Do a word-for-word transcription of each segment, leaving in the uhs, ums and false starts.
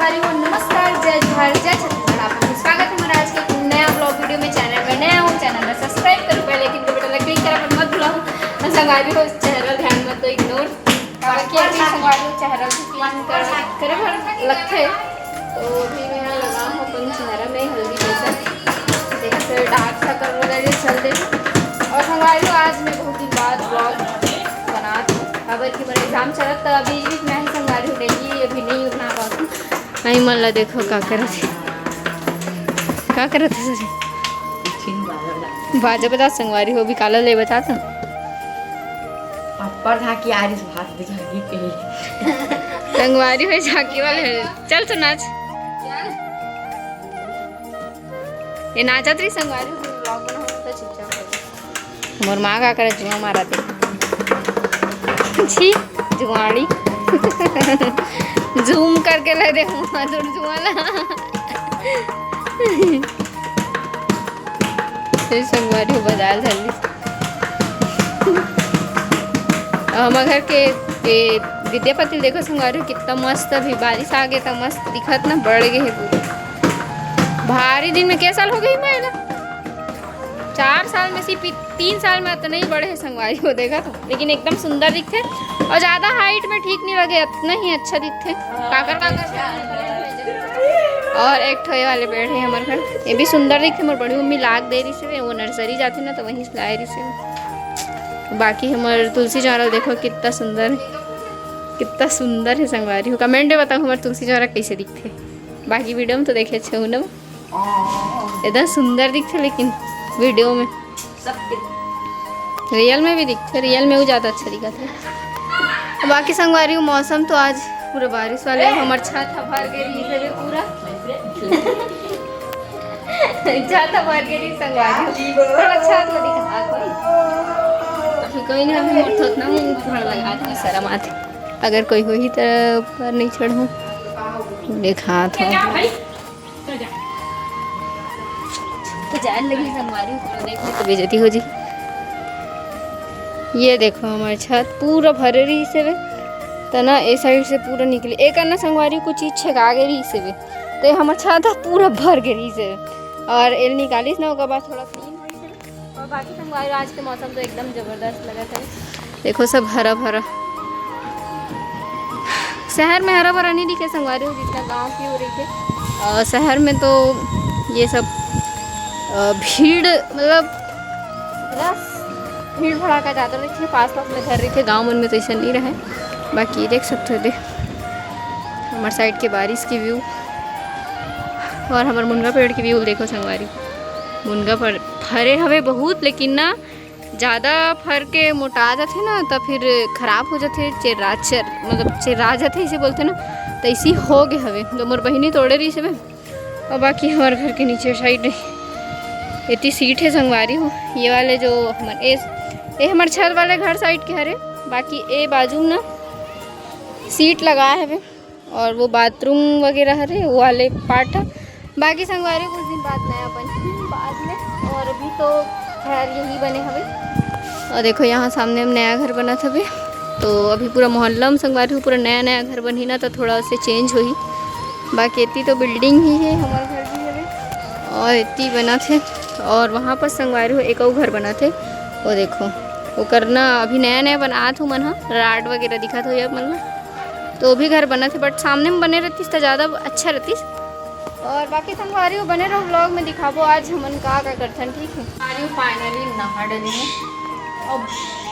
अरे वो नमस्कार, जय जोहार, जय छत्तीसगढ़। आप लोग स्वागत है हमारे आज के एक नया ब्लॉग वीडियो में। चैनल में नया हो, चैनल में सब्सक्राइब करो, बेल आइकन के बटन ला क्लिक करा मत भूला हो। संगवारी हो, चेहरा ध्यान मत दो, इग्नोर। बाकी अभी संगवारी हो, चेहरा भी क्लीन कर करे भर लगथे। तो अभी मैं लगा हूँ अपन चेहरा में हल्दी बेसन, देखा सर डार्क सर्कल वगैरह चल दे। और संगवारी हो, आज मैं बहुत दिन बाद ब्लॉग बनात हूँ। अब कि मेरा एग्जाम चलत, तो अभी मैं ही संगवारी हूँ, डेली अभी नहीं बना पाती। आई मन ला देखो का करत हे, का करत हे सर? बाजा बजा संगवारी हो, अभी काला ले बता था। पापड़ झांकी आ रही, भात भी झांकी के। संगवारी हो झांकी वाले हैं। चल तो नाच। ये नाचत रही संगवारी हो, ब्लॉग बनाओ तो चुपचाप हो जा। मोर माँ का करे जुआ मारा थे। छी, जुआड़ी। जूम करके ले दे माँ तोर जुआ ला। फिर संगवारी हो बजाल धर ली। अब हमारे घर के, के विद्यापति देखो संगवारी हो, कितना मस्त, अभी बारिश आ गया था, मस्त दिखत ना, बढ़ गए है पूरा। भारी दिन में, के साल हो गई मैं ना, चार साल में से पी-, तीन साल में इतना ही बड़े है संगवारी हो, देखा तो, लेकिन एकदम सुंदर दिखते। और ज्यादा हाइट में ठीक नहीं लगे, इतना ही अच्छा दिखते। काकर काकर और एक ठो ये वाले पेड़ है हमारे घर, ये भी सुंदर दिखते। मोर बड़ी मम्मी लाग दे रही से, वो नर्सरी जाती ना, तो वहीं से लाए रही से। बाकी हमारे तुलसी चौरा देखो कितना सुंदर है, कितना सुंदर है संगवारी हो। कमेंट में बताओ हमारे तुलसी चौरा कैसे दिखते। बाकी वीडियो में तो देखे अच्छे हो ना, एकदम सुंदर दिखते, लेकिन वीडियो में, रियल में भी दिखते, रियल में वो ज्यादा अच्छा दिखत है। बाकी संगवारी हो, मौसम तो आज पूरा बारिश वाले है। हमार छत ह भर गई रही है पूरा। छत ह भर गई रही संगवारी हो। थोड़ा छत में दिखा कोई। अभी कोई नहीं, हम मोट होत ना, मुंह थोड़ा लगा थे, शर्म आते। अगर कोई होही तो ऊपर नहीं चढ़ू, देखा था। तो जान लगी संगवारी, थोड़ा देख ले तो बेइज्जती हो जी। ये देखो हमारे छत पूरा भरे रही से वे, तो ना ए साइड से पूरा निकली, एक ना संगवारी कुछ चीज छेका गे रही से वे, तो ये हमारे छत ह पूरा भर गे रही से वे। और एल निकालिस ना, ओकर बाद थोड़ा क्लीन होई से वे। और बाकी संगवारी आज के मौसम तो एकदम जबरदस्त लगत है। देखो सब हरा भरा। शहर में हरा भरा नहीं दिखे संगवारी हो, जितना गांव की हो रही है। अ, शहर में तो ये सब, अ, भीड़, मतलब रस, भीड़ भड़ाका ज़्यादा रही है, पास पास में घर रही थे। गांव मन में तो ऐसा नहीं रहे। बाकी देख सकते हो, देख हमारे साइड के बारिश की व्यू और हमारे मुनगा पेड़ की व्यू देखो संगवारी। मुनगा पर फरे हवे बहुत, लेकिन ना ज़्यादा फर के मोटा जाथे ना, तो फिर खराब हो जाथे, चेरा, चेर, मतलब चेरा जाथे, इसे बोलथे ना, तो इसी हो गए हवे। तो मोर बहिनी तोड़े रही से, और बाकी हमारे घर के नीचे साइड एती सीट है संगवारी हो, ये वाले जो हमर ए, ए हमर छत वाले घर साइड के हरे, बाकी ए बाजू में ना सीट लगा हवे। और वो बाथरूम वगैरह हरे, वो वाले पार्ट ह। बाकी संगवारी कुछ दिन बाद नया बनही बाद में, और अभी तो खैर यही बने हवे। और देखो यहाँ सामने में नया घर बनत हवे, तो अभी पूरा मोहल्ला में संगवारी हो पूरा नया नया घर बनही ना, तो थोड़ा से चेंज होही। बाकी एती तो बिल्डिंग ही है, हमारा घर भी हवे, और एती बनत हे। और वहाँ पर संगवारी हो एक अउ घर बनत हे, वो देखो, वो करना अभी नया नया बनात हो मन ह, राड वगैरह दिखत हो आप मन ला। तो भी घर बनत हे, but सामने में बने रहतिस त ज़्यादा अच्छा रहतिस। और बाकी संगवारी हो बने रहो, ब्लॉग में दिखाबो आज हमन का का करथन, ठीक है। संगवारी हो finally नहा डरे हन। अब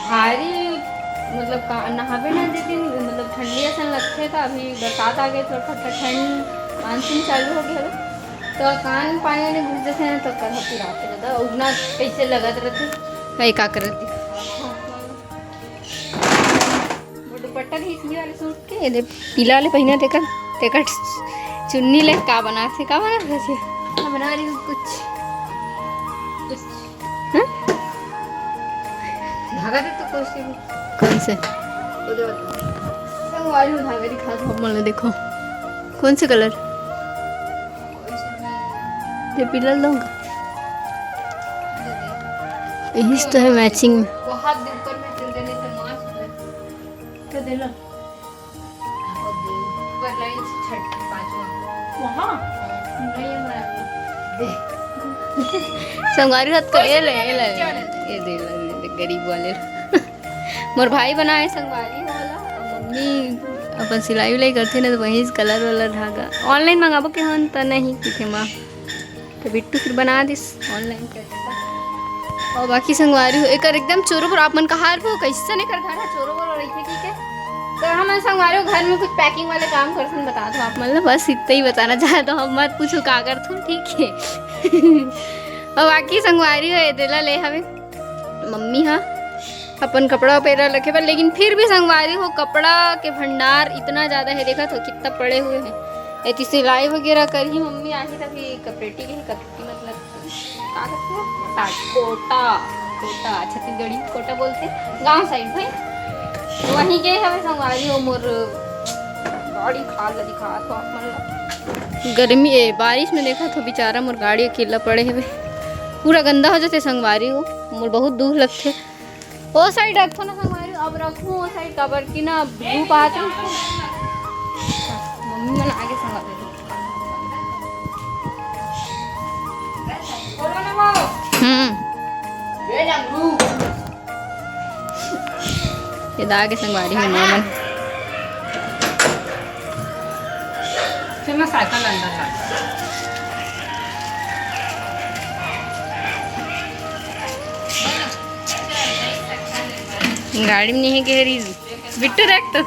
भारी मतलब का नहाबे ना, लेकिन मतलब ठंडी असन लगथे, त अभी बरसात आ गए, थोड़ा थोड़ा ठंड मानसून चालू हो गया हवे, तो कान पानी में घुस जथे ना, तो करहती रहते दादा, उगना कैसे लगत रहते। भाई का करत दिखा। वो दुपट्टा भी इसी वाले सूट के, ये दे पीला वाले पहिना, तेकर, तेकर चुन्नी ले का बना थे, का बना थे? मैं बना रही हूँ कुछ, कुछ। हाँ? धागा दे तो कोई से भी। कौन से? वो दे बता। मैं वो वाली धागा दिखा दो। मन ला देखो। कौन से कलर? ये पीला दूंगा। यही तो है मैचिंग में। बहुत दिन पर मैं चल देने से मास्क तो दे लो। ऊपर लाइन छठ, पांचवा। संगवारी हाथ का ये ले, ये ले, ये दे, ये दे, गरीब वाले। मोर भाई बनाए संगवारी वाला, अउ मम्मी अपन सिलाई उलाई करथे ना, तो वही कलर वाला धागा। ऑनलाइन मंगाबो के हन त नहीं किथे माँ, तो बिट्टू फिर बना दिस ऑनलाइन करके। और बाकी संगवारी हो, एकर एकदम चोरो पर आप मन कहा रहो, कैसन एकर घर है, चोरो बोरो रहिथे, ठीक है। तो हम संगवारी हो, घर में कुछ पैकिंग वाले काम करथन, बता दो आप मन ला, बस इतना ही बताना चाहता हूँ, अब मत पूछो का करथन, ठीक है। और बाकी संगवारी हो, ये देला ले हवे मम्मी हा अपन कपड़ा वपड़ा रखे बर, लेकिन फिर भी संगवारी हो, कपड़ा के भंडार इतना ज्यादा है, देखा तो कितना पड़े हुए हैं। एती सिलाई वगैरह करही मम्मी, आही तभी कपड़ेटी के ही कपड़ेटी, मतलब का करथे? कोटा, कोटा, छत्तीसगढ़ी कोटा बोलथे, गांव साइड भाई। वहीं गए हवे संगवारी हो, मोर गाड़ी खाल ला दिखात हो आप मन ला। गर्मी, ए, बारिश में देखा तो बेचारा मोर गाड़ी अकेला पड़े हवे, पूरा गंदा हो जाते संगवारी हो, मोर बहुत दुख लगथे। ओ साइड रखो ना संगवारी, अब रखूँ ओ साइड, काबर कि ना धूप आत है। मम्मी मन आगे संगवारी। हम्म। ये दा के संगवारी हो मामन। चल, मैं साइकिल अंदर ला। गाड़ी में नहीं है, कह रही बिट्टू देख तो।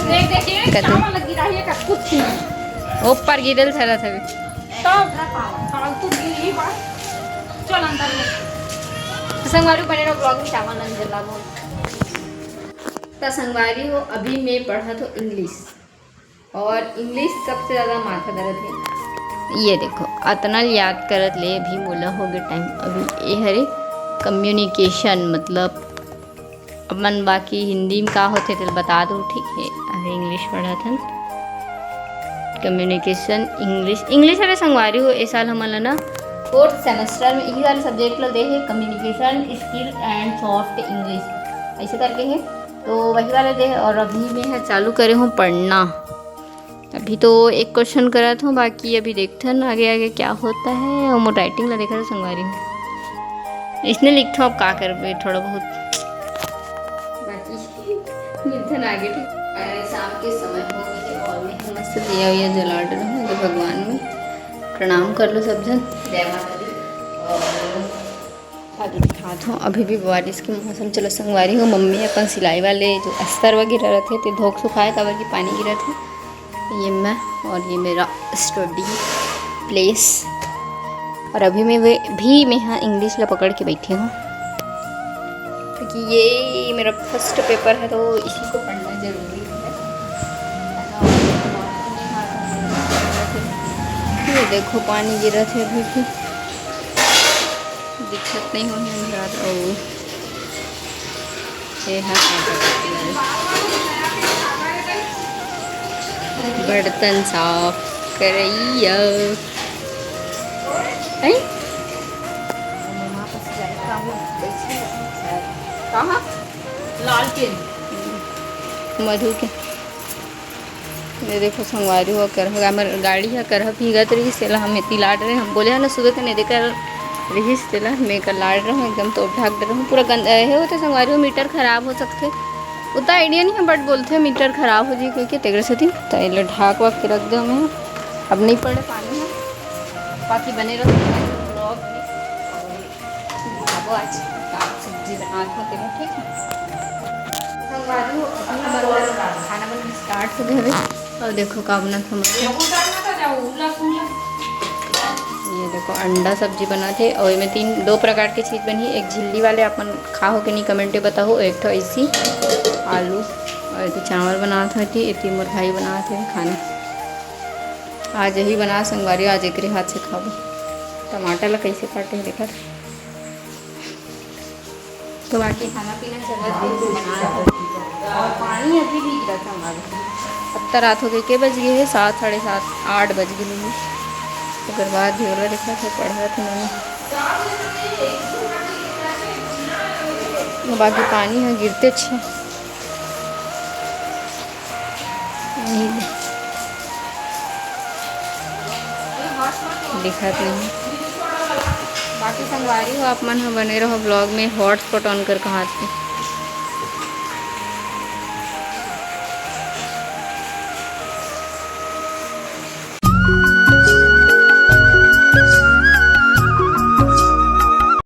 देख, देख, ये कतू। चावल लगी रही है, का कुछ नहीं। ऊपर गिरल धरा था। तो फालतू गिरी बात। चल अंदर में। तो संगवारी बने रहो vlog में, चावल अंदर ला बोल। तो संगवारी हो, अभी मैं पढ़ा तो इंग्लिश, और इंग्लिश सबसे ज़्यादा माथा दर्द है। ये देखो, अतना याद करत ले अभी मोला हो गए टाइम। अभी ये हरे कम्युनिकेशन, मतलब अपन बाकी हिंदी में का होथे तेल बता दो, ठीक है। अभी इंग्लिश पढ़त हन, कम्युनिकेशन इंग्लिश। इंग्लिश हरे संगवारी हो, ए साल हमन ला ना फोर्थ सेमेस्टर में इही वाले सब्जेक्ट ला दे हे, communication skill and soft English, ऐसे करके है। तो वही वाला दे हे, और अभी मैं ह चालू करे हूँ पढ़ना। अभी तो एक क्वेश्चन करत हूँ, बाकी अभी देखथन आगे आगे क्या होता है। और मोर राइटिंग ला देखा तो संगवारी हूँ, इसने लिखथो, अब का करबे, थोड़ा बहुत बाकी मिलथन आगे, ठीक। अरे, शाम के समय हो गए और मैं ह मस्त दिया उया जला डरहूँ, तो भगवान में प्रणाम कर लो सब जन, जय माता दी। और अभी दिखात हूँ, अभी भी बारिश के मौसम। चलो संगवारी हो, मम्मी अपन सिलाई वाले जो अस्तर वगैरह रहते थे धोक सुखाए, काबर की पानी गिरत है। ये मैं, और ये मेरा स्टडी प्लेस। और अभी मैं वे भी मैं हाँ इंग्लिश ला पकड़ के बैठी हूँ, क्योंकि ये मेरा फर्स्ट पेपर है, तो इसी को पढ़ना जरूरी है। ये देखो, पानी गिरत है अभी भी, दिखत नहीं होही अंधेरा। ओ, ये है बर्तन साफ करैया। हैं? कहाँ? लाल के। मधु के। ये देखो संगवारी हो, करहा, हमर गाड़ी ह करहा भीगत रहिस, तेला हम एती लाड़ रहे, हम बोले हन ना सुबह कने देकर रहिस, तेला मैं कर लाड़ रहूँ, एकदम तोप ढाक डरहूँ, पूरा गंदा हे होते संगवारी हो, मीटर खराब हो सकथे। उतना आइडिया नहीं है, बट बोलथे मीटर खराब हो जी कहिके, तेकर सेती त एला ढाक वाक के रख दे हमें। अब नहीं पड़े पानी ह, बाकी बने रहो vlog में। खाबो आज, साग सब्जी बनात हो तेला, ठीक है। संगवारी हो, अभी हमर खाना बनना स्टार्ट हो गए हवे। और देखो का बनत हमर, ये देखो अंडा सब्जी बनात हे। और एमे तीन, दो प्रकार के चीज बनही। एक झिल्ली वाले अपन खाहो के नहीं, कमेंट में बताओ। एक ठो ऐसी आलू, और एती चावल बनात हो, एती मोर भाई बनात हे खाना। आज यही बना संगवारी, आज एकरे हाथ से खाबो। टमाटर ला कैसे काटे हे देखा। तो बाकी खाना पीना चलत हे, बना रहे। और पानी अभी भी गिरत हे हमारे। अब तो रात हो गई, के बज गए हे? सात, साढ़े सात, आठ बज गए हे। ओकर बाद झोला देखा थे, पढ़ा थे मैंने। बाकी पानी है गिरते छे। दिखत नहीं। बाकी संगवारी हो, आप मन ह बने रहो vlog में। Hotspot on कर कहा थे।